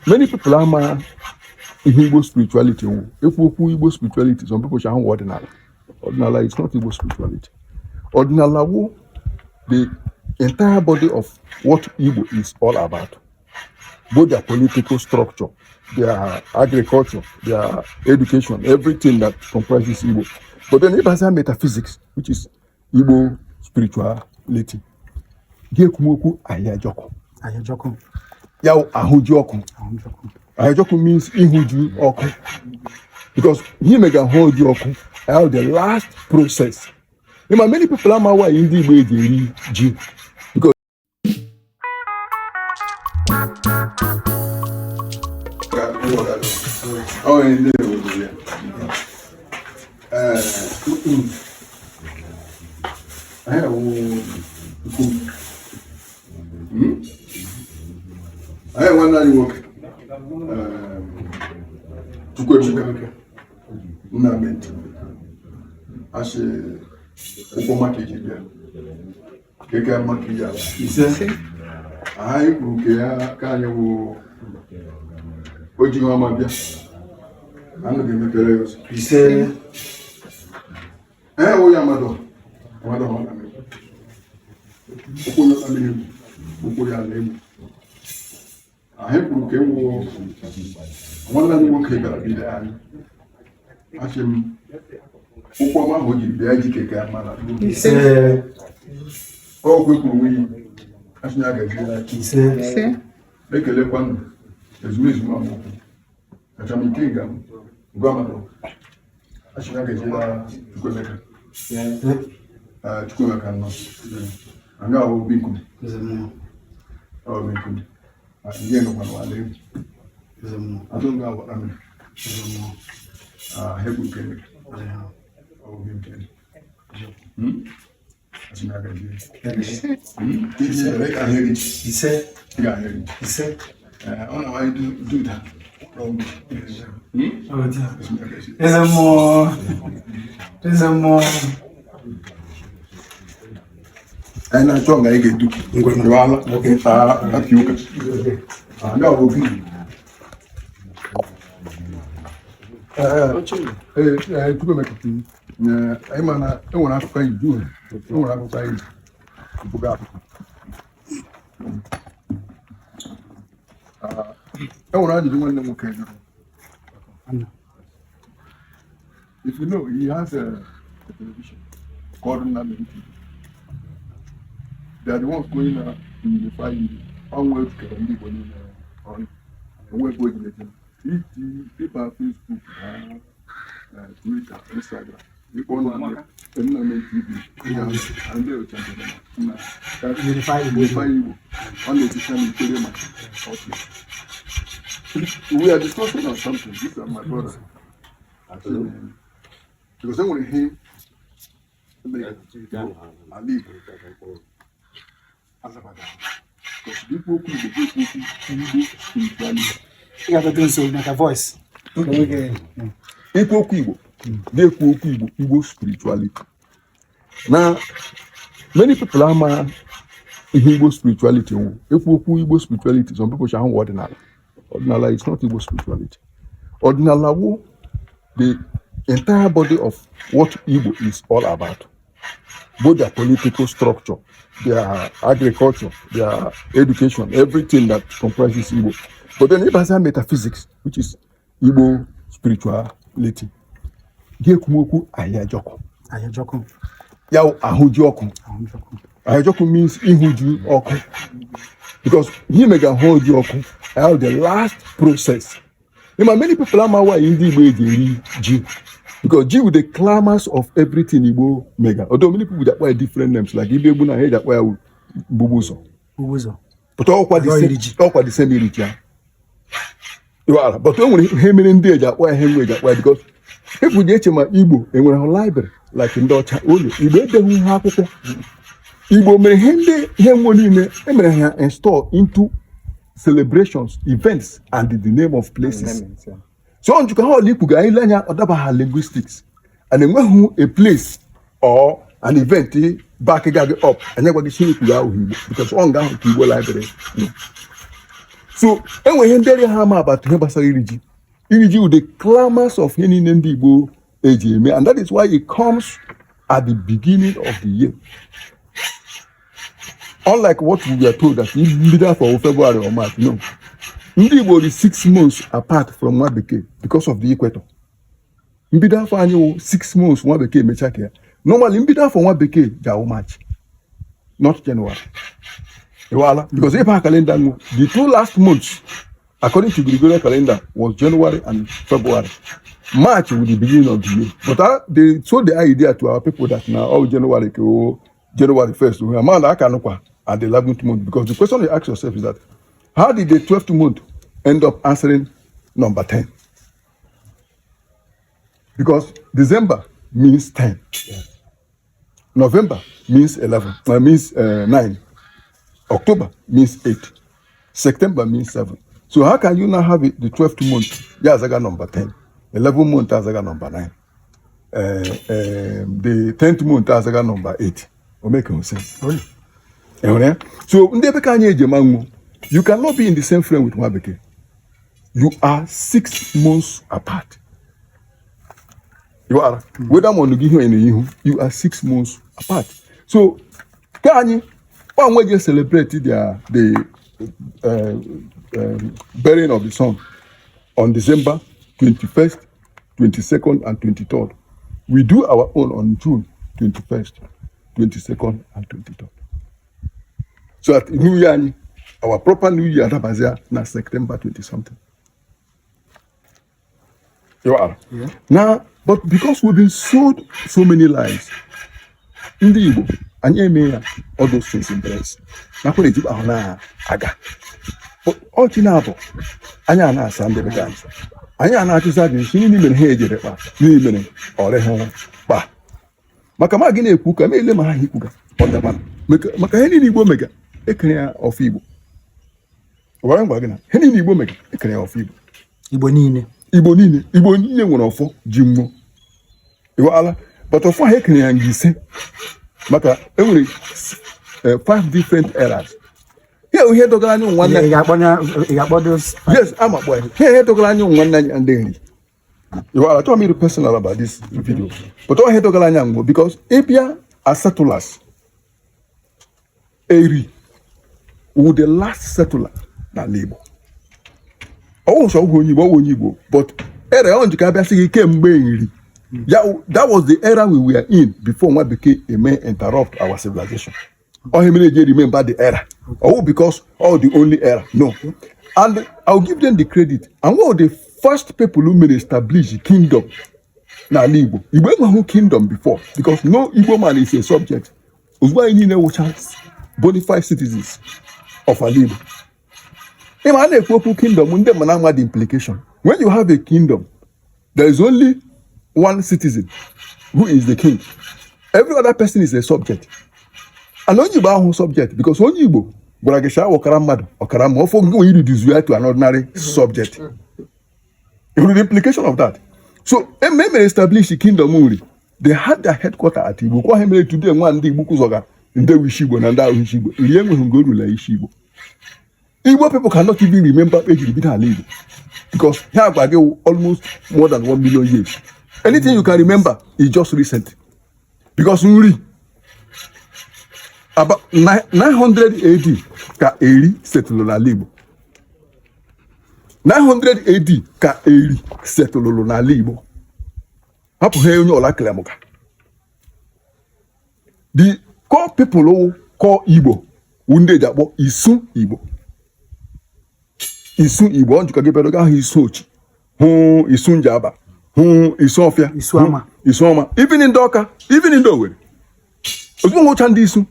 Many people ama ihe Igbo spirituality wụ. Ekwu okwu Igbo spirituality, some people ahụ ọdịnala. Ọdịnala is not Igbo spirituality. Ọdịnala wụ the entire body of what Igbo is all about, both their political structure, their agriculture, their education, everything that comprises Igbo. But then ịbaza metaphysics, which is Igbo spirituality, gị ekwumokwu ahịajọkụ. Ahịajọkụ. Ya wụ ahụju ọkụ. Ahụjọkụ. Ahịajọkụ means ịhụju ọkụ, because ihe mega ahụju ọkụ ahụ, the last process. Ịma, many people ama why ndị Igbo eji eri ji, because ọ ndị obodo ya. Ee, anyị awụ nkume. Anyị nwanne anyị nwoke, Chukwuemeka Nnamdi, asị ụkwụ maka iji bịa keke maka iji ala. Ise. Anyị kwuru nke ya ka anyị wụ o ji ọma bịa, anụ ga-emepere ya ụzọ. Ise. Ee, wụ ya amadụ amadụ ọ na mmiri ụkwụ ya na mmiri egwu ụkwụ ya na egwu. Anyị kwuru ka ewu nwanne anyị nwoke bịara bido anyị, asị m ụkwụ ọma ahụ o jiri bịa ji keke mara. Ise. Okwu kwuru nwunye, asị ya gaziere anyị. Ise. Ise. Ekelekwanụ ezumezu m amụkwu kacha m ike nga m gwa mmadụ, asị ya gaziere Chukwuemeka. Ee, Chukwuemeka nọ anyị ahụ obi nkume. Eze mmụọ. Obi nkume ndị nọkwa n'ala egwu. Eze mmụọ. Azụ nga agwara mmiri. Eze mmụọ. Ha egwu nke obi nke asị ya gaziere. Ise. Iji ere ka ahịa gị. Ise. Ị ga-ahịa gị. Ise. Ee, ọ na-awanye duda. Eze mmụọ, eze mmụọ. Anyị na-achọ nga anyị ga-edu ngwala apị ụka ndị ọ bụ obi. Ee, Chukwuemeka, anyị ma na enwere akụkọ anyị ji, enwere akụkọ anyị ji bụga akụkọ. Enwere ajụjụ nwanne m nwoke jụrụ. If you know, he has a television called Nnamdi TV. They are the ones going to unify Igbo. Ọnwa etukere ndị Igbo niile ọnụ. Enwe ebe o ji eje. Iji ịba Facebook na Twitter, Instagram, ịkpọ Nnamdi TV, ndị ocha na Unify Igbo. Unify Igbo. Ọ na-etisa m ikpere ma ọchị. We are discussing on something. This is my brother. Because enwere ihe mere ala Igbo azabaga. Because ikwu okwu Igbo bụ ekwu okwu Igbo spirituality. Ị ga-abịa nso maka voice. Ikwu okwu Igbo na-ekwu okwu Igbo, Igbo spirituality. Na many people ama ihe Igbo spirituality wụ. Ekwu okwu Igbo spirituality, some people ahụ ọdịnala. Ọdịnala is not Igbo spirituality. Ọdịnala wụ the entire body of what Igbo is all about, both their political structure, their agriculture, their education, everything that comprises Igbo. But then ịbaza metaphysics, which is Igbo spirituality, gị ekwumokwu ahịajọkụ. Ahịajọkụ. Ya wụ ahụju ọkụ. Ahụjọkụ. Ahịajọkụ means ịhụju ọkụ, because ihe mega ahụju ọkụ ahụ, the last process. Ịma, many people ama why ndị Igbo eji eri ji, because ji with the climax of everything Igbo mega, although many people ji akpọ ya different names, like ibe egbu na ha eji akpọ ya gbugbu ụzọ. Ugwu ụzọ. But ọkwa the Ọzọ same iri ji. Ọkwa the same iri ji ahụ. Ịwara, but o nwere ihe mere ndị eji akpọ ya ihe nwe eji akpọ ya, because people ji eche ma Igbo enwere ha library like ndị ọcha. Ụlọ Igbo edeghị ihe akwụkwọ Igbo mere ihe ndị ihe nwe niile emere ha install into celebrations, events and the name of places. So njikọ ha ọla ikwu anyị ile anya ọ daba ha linguistics and enweghị a place or an event back gị up anyị gwa gị si ikwu ahụ Igbo, because ọ nga ahụ ka Igbo library nọ. So enwe ihe ndị ha ama about ihe gbasara iri ji. Iri ji the climax of ihe niile ndị Igbo eji eme, and that is why it comes at the beginning of the year, unlike what we were told that mbido afọ February or March. No, ndị Igbo dị 6 months apart from nwa bekee because of the equator. Mbido afọ anyị wụ 6 months nwa bekee mechaa ka ya. Normally, mbido afọ nwa bekee ga-awụ March, not January. Ịwala? Because ebe a calendar nwu, the two last months according to Gregorian calendar was January and February. March was the beginning of the year, but they sold the idea to our people that now all January ka o January 1st. We are aka nụkwa at the 11th month, because the question you ask yourself is that how did the 12th month end up answering number 10? Because December means 10. November means 11, means 9. October means 8. September means 7. So how can you now have it, the 12th month? Ya azaga number 10. 11 month azaga number 9. The 10th month azaga number 8. O make no sense. Ị hụrụ ya? So ndị ebe ka anyị eji ema nwu, you cannot be in the same frame with nwa bekee. You are 6 months apart. You are, whether ma ọ nụ gị ihu na ihu, you are 6 months apart. So ka anyị nwa je celebrate the burying of the sun on December 21st, 22nd, and 23rd. We do our own on June 21st, 22nd, and 23rd. So at New Year anyị, our proper New Year adabazia na September 20 something. You are. Now, but because we've been sold so many lies, ndị Igbo anyị eme ya all those things in place. Nakwa na-ejikwa ahụ na-aga. But ọchị na-abụ anyị a na-asa ndị bekee anyị. Anyị a na-achụsa ajụjụ si n'ihi mere ha ejere kpa n'ihi mere ọrịa kpa maka ma gị na-ekwu ka ele ma ha ikwuga ọ dabara maka ihe niile Igbo mega ekere ya ọfọ Igbo. Gwara ngwa gị na ihe niile Igbo mega ekere ya ọfọ Igbo. Igbo niile. Igbo niile, Igbo niile nwere ọfọ ji mmụọ ịwala, but ọfọ ha ekere ya nga 5 maka enwere five different eras. Ihe ihe dọgara anyị nwanne. Ị ga-akpọ ị ga-akpọ those? Yes, ama akpọ ya. Ihe ihe dọgara anyị nwanne anyị ndị nri ịwala. Achọghị m ịrụ personal about this video, but ọ ihe dọgara anyị ngwo because ịbịa as settlers, Eri wụ the last settler n'ala Igbo. Ọwụ nsọ ọwụ onye Igbo, ọwụ onye Igbo, but era ọ njikọ abịa sị gị kemgbe nri ya, that was the era we were in before nwa bekee eme interrupt our civilization. Ọ mere eji remember the era ọwụ because all the only era, no. And I'll give them the credit, and one of the first people who made establish kingdom n'ala Igbo. Igbo enweghị kingdom before because no Igbo man is a subject. Ozugbo anyị niile wụcha bona fide citizens of ala Igbo. Ịma a na-ekwu okwu kingdom, ndị mmadụ ama the implication. When you have a kingdom, there is only one citizen who is the king. Every other person is a subject, and onye Igbo ahụ subject because onye Igbo gwara gị sha ọkara mmadụ ọkara ma ọfọ gị nwere reduce ya to an ordinary subject. You know the implication of that? So eme mere establish the kingdom Nri. They had their headquarter at Igbo kwa. Ha mere today nwa ndị Igbo kwụzọga ndị isi Igbo na ndị ahụ isi Igbo nri enweghị ngo rula isi Igbo. Igbo people cannot even remember ejiri bido ala Igbo because ha agwa gị almost more than 1 million years. Anything you can remember is just recent because nri about 900 AD ka Eri setụlụ n'ala Igbo. 900 AD ka Eri setụlụrụ n'ala Igbo. Hapụ ha onye ọla kelemụka. The core people wụ core Igbo wụ ndị eji akpọ Isu Igbo. Isu Igbo ọ njikọ gị bịara gaa hụ Isu Ochi, hụ Isu Njaba, hụ Isu Ọfịa. Isu Ama. Hụ Isu Ọma, even ndị Ọka, even ndị Owerri. Ozugbo nwụcha ndị Isu,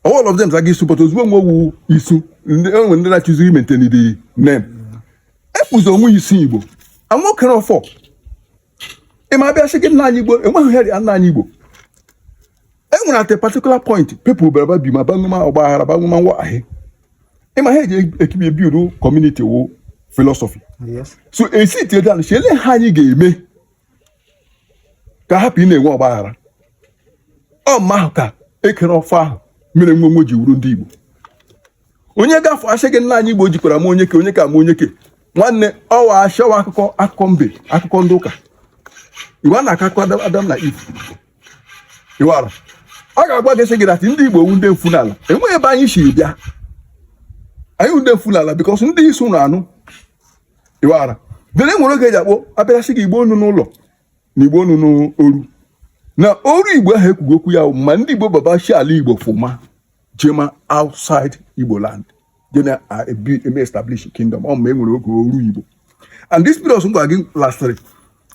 all of them zaga Isu, but ozugbo nwe wu Isu ndị enwe ndị na-achụziri maintain the name ekpuzi onwe Isu Igbo anwokere ọfọ. Ị ma abịa sị gị nna anyị Igbo enweghị ihe nna anyị Igbo e nwere. At a particular point, people bịara bi ma banwema ọgba aghara, banwema nwahị. Ịma ha eji ekibi build community wụ philosophy. So esi tie down si ele ha anyị ga-eme ka hapụ ị na-enwe ọgba aghara. Ọ mma ahụ ka ekere ọfọ ahụ mere nwe nwe ji wuru ndị Igbo. Onye gafụ asị gị nna anyị Igbo jikwara m onye ke, onye ka m, onye ke nwanne, ọwa ashawa akụkọ, akụkọ mbe, akụkọ ndị ụka Igbo a na-akọ, akụkọ Adam na Eve. Iwara a ga-agwa gị, sị gị that ndị Igbo wu ndị mfu n'ala, enweghị ebe anyị si bịa. Anyị wụ ndị mfu n'ala because ndị isi ụlọ anụ iwara dere nwere oge eji akpọ abịara sị gị Igbo onu n'ụlọ na Igbo onu n'oru na oru. Igbo ahụ ekwugo okwu ya, ma ndị Igbo baba shi ala Igbo fụma jema outside Igbo land, je na ebi eme establish kingdom. Ọ ma e nwere oge oru Igbo, and this period m gwara gị lastịrị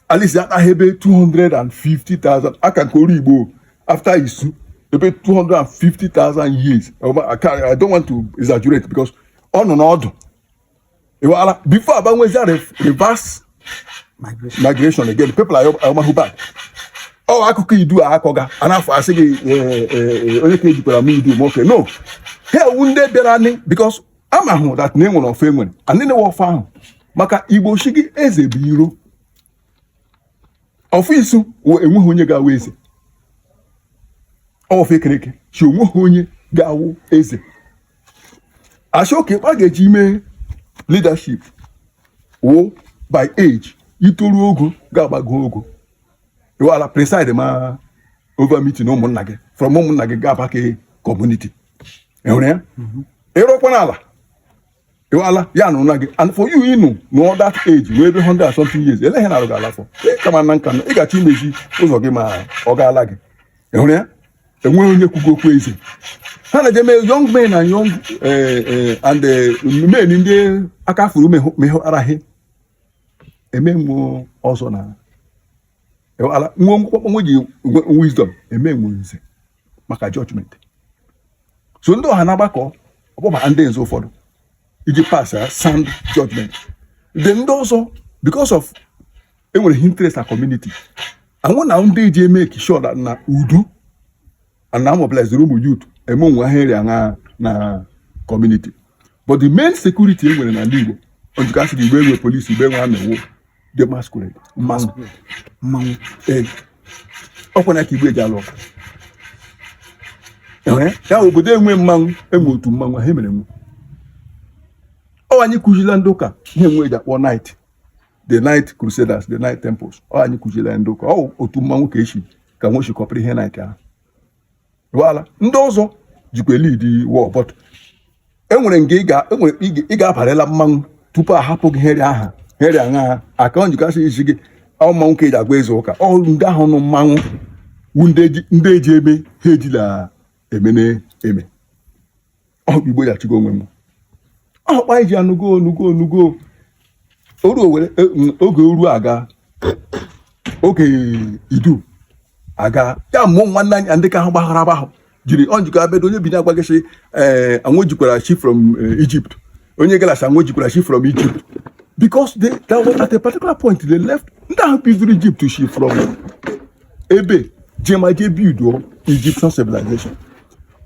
at least akaghị ebe 250,000 aka nke oru Igbo after Isu, ebe 250,000 years. I don't want to exaggerate because ọ nọ n'ọdụ ịwala before agbanwezia reverse migration. Migration again, people are ayọmahụ back. Ọ akụkọ idu a akọga a na-afọ asị gị onye ka ejikwara m idu ma oke no ha ewu ndị bịara ni because ama hụ that na enwere ọfọ, enwere and ndị na-ewe ọfọ ahụ maka Igbo shi gị eze bụ iro ọfọ isu wụ enweghị onye ga-awụ eze. Ọfọ ekereke si onweghị onye ga-awụ eze. Asị oke a ga-eji mee leadership wụ by age, itoru ogo ga-agbago ogo iwala preside ma over meeting ụmụnna gị, from ụmụnna gị ga-aba ka community. Ị hụrụ ya ịrụkwa n'ala iwala ya nụ na gị, and for you ịnụ nụọ that age wee ebe 100 and something years eleghị na arụ ga-ala fọ kama na nka ị gachi imezi ụzọ gị ma ọ gaala gị. Ị hụrụ ya enweghị onye kwugo okwu eze. Ha na-eje mee young men and young and men ndị aka furu mehụaraghị eme nwe ọzọ na ala nwe nwe ji wisdom eme nwe nze maka judgment. So ndị ọha na-agbakọ ọkpọba ndị nze ụfọdụ iji pass a sound judgment. The ndị ọzọ, because of enwere interest na community anwụ na ndị eji eme sure that na udo and na mobilize ụmụ youth eme onwe ha eri aṅa na community. But the main security e nwere n'ala Igbo, njikọ asị Igbo enwe police, Igbo enwe army, wụ the masquerade, mmanwụ. Mmanwụ. Ee, ọkwa na ka Igbo eji alụ ọgụ. Enwere ya obodo enwe mmanwụ, enwe otu mmanwụ ha mere nwe. Ọ anyị kụzila ndị ụka ihe enwe eji akpọ knight, the knight crusaders, the knight temples. Ọ anyị kụzila ndị ụka ọ otu mmanwụ ka esi ka nwe chịkọpụrụ ihe knight ahụ. Wala ndị ọzọ jikwa lead war, but enwere nga ị ga enwere ị ga-abarịla mmanwụ tupu ahapụ gị heri aha heri aṅa aka njikọ asị isi gị. Ọ mmanwụ ka eji agwa eze ụka. Ọ ndị ahụ nụ mmanwụ wu ndị eji eme ha ejila emene eme. Ọ bụ Igbo ji achịgo onwe m. Ọkpa anyị ji anụgo onugo onugo oru owere oge oru aga, oge idu aga ya mụọ nwanne anyị ndị ka ahụ gbaghara agbahụ jiri ọ njikọ abedo onye bi na-agwa gị sị ee anwụ jikwara chi from Egypt, onye galasị anwụ jikwara chi from Egypt, because they, that was at a particular point they left. Ndị ahụ bidoro Egypt shi from ebe jema je build Egyptian civilization.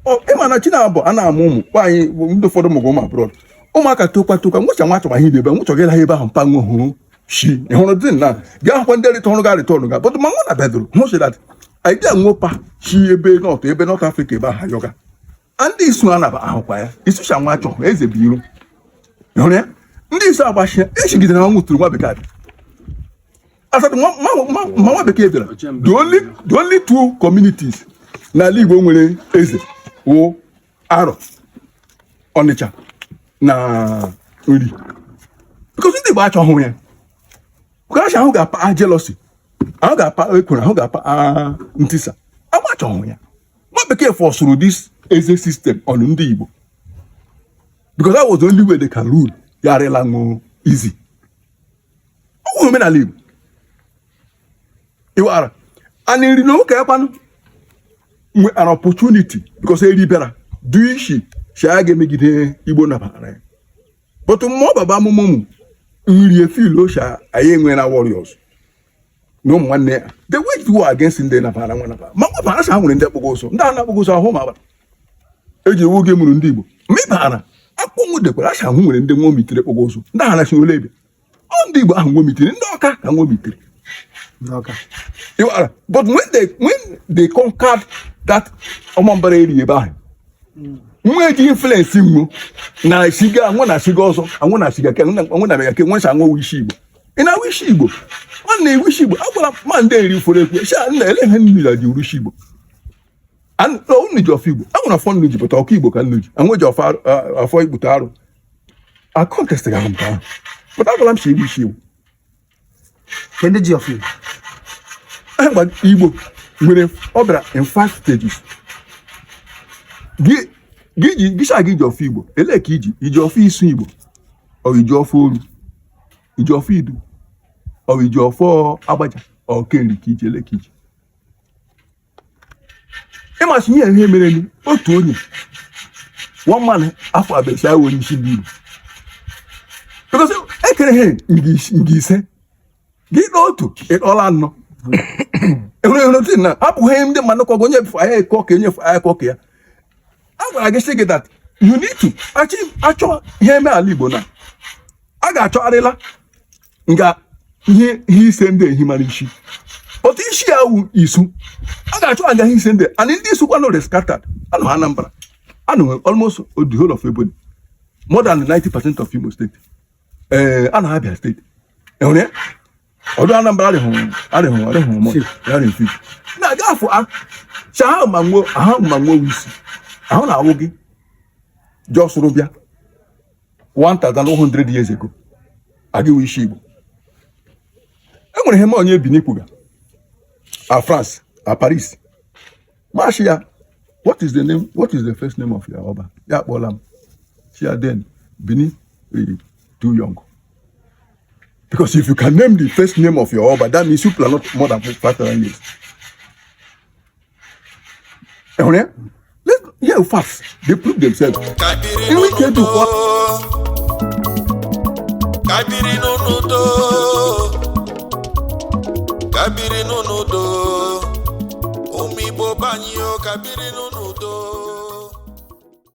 Ọ ịma na Chinabụ a na-amụ ụmụ nwaanyị ndị ụfọdụ mụgụ ụmụ abroad, ụmụaka tokwa tokwa nwụcha nwa chọrọ ihe ebe nwụchọ gị ebe ahụ mpa nwe hụrụ shi. Ị hụrụ dị na gị ahụkwa ndị return ga return ga, but ma nwa na bedoro hụ si that idea nwopa shi ebe North, ebe North Africa, ebe ahụ ayọga ndị isu anaba ahụkwa ya isucha nwa chọ eze bụ iro. Ị hụrụ ya ndị isu agbachia echigidere na nwụtụrụ nwa bekee abịa asatọ ma nwa bekee bịara. The only two communities n'ala Igbo nwere eze wụ Arọ Ọnịcha na Nri, because ndị Igbo achọghị ya because ahụ ga-apa jealousy, ahụ ga-apa ekworo, ahụ ga-apa ntisa agba achọghị ya. Nwa bekee forcụrụ this eze system on ndị Igbo because that was the only way they can rule. Ya arịla ṅụ easy. Ọ bụ omenala Igbo ịwara and nri na ụka ekwanụ nwe an opportunity because eri bịara du isi si a ga-emegide Igbo nabatara ya, but mmụọ baba amụmụ ụmụ nri efil osha anyị enwe na warriors na ụmụ nwanne ya, they waged war against ndị nabara nwa nabara ma nwa bara sa nwere ndị akpụkpọ ụzọ, ndị ahụ na-akpụkpọ ụzọ ahụ ma agbara eji ewu oge mụrụ ndị Igbo ma ị bara akpụnwụ dekwara asha ahụ nwere ndị nwa omitere kpụkpọ ụzọ, ndị ahụ na-achị ole ebe ọ ndị Igbo ahụ nwa omitere, ndị Ọka ka nwa omitere. Ndị Ọka. But when they conquered that Ọmambara area ebe ahụ Nwa eji influence nwo na siga anwụ na siga ọzọ anwụ na siga ke anwụ na mega ke nwe anwụ isi Igbo. Ị na-awụ isi Igbo? Ọ na-ewu isi Igbo. Agwara ma ndị eri fọrọ ekwu sha nna ele ihe nnu ji uru isi Igbo. Unu ji ọfọ Igbo. Enwere ọfọ nnu ji pụta ọkụ Igbo ka nnu ji. Anwụ ji ọfọ ọfọ ikpute arụ. A contest ga nke ahụ. Pụta agwara m si igbu isi Igbo. Ke ndị ji ọfọ Igbo? Agba Igbo nwere ọ bịara in five stages. Gị gị ji gị sha gị ji ọfọ Igbo. Elee ka iji iji ọfọ isu Igbo? Ọ iji ọfọ oru? Iji ọfọ idu? Ọ iji ọfọ agbaja? Ọ kenri ka iji ele ka iji? Ịmasị ihe ihe mere ni otu onye one man afọ abịa awụ onye isi ndị Igbo. Because ekere ha nga ise gị n'otu ịkọla anọ enwere enwere otu na abụghị ndị mmadụ kọgụ onye anyị ekọ ka onye anyị ekọ ka ya a gwara gị sị gị that you need to achọ ihe eme ala Igbo na a ga-achọgharịla nga ihe ihe ise ndị ehi mara isi otu isi ya wụ isu a ga-achọ aga ihe ise ndị and ndị isu kwanụ re scattered anọ Anambra anọ almost the whole of Ebonyi, more than 90% of Imo State, ee anọ Abia State enwere ya ọdụ Anambra adịghị adịghị adịghị mọ ya na efi na-aga afọ a cha ahụ ma nwo ahụ ma nwo isi ahụ na-awụ gị jọsụrụ bịa 1100 years ago agịwụ isi Igbo. Enwere ihe ma onye Benin kwuga a France a Paris mashi ya, "What is the name, what is the first name of your ọba?" Ya akpọla m si ya, "Then Benin is too young, because if you can name the first name of your ọba, that means you are not more than 5,000 years." Ehụrụ ya? Let's hear facts, they prove themselves. Ka biri Enwe ike n'udo. dukwa. Ka biri n'udo. Ka biri n'udo. Ụmụ Igbo banyị o, ka biri n'udo.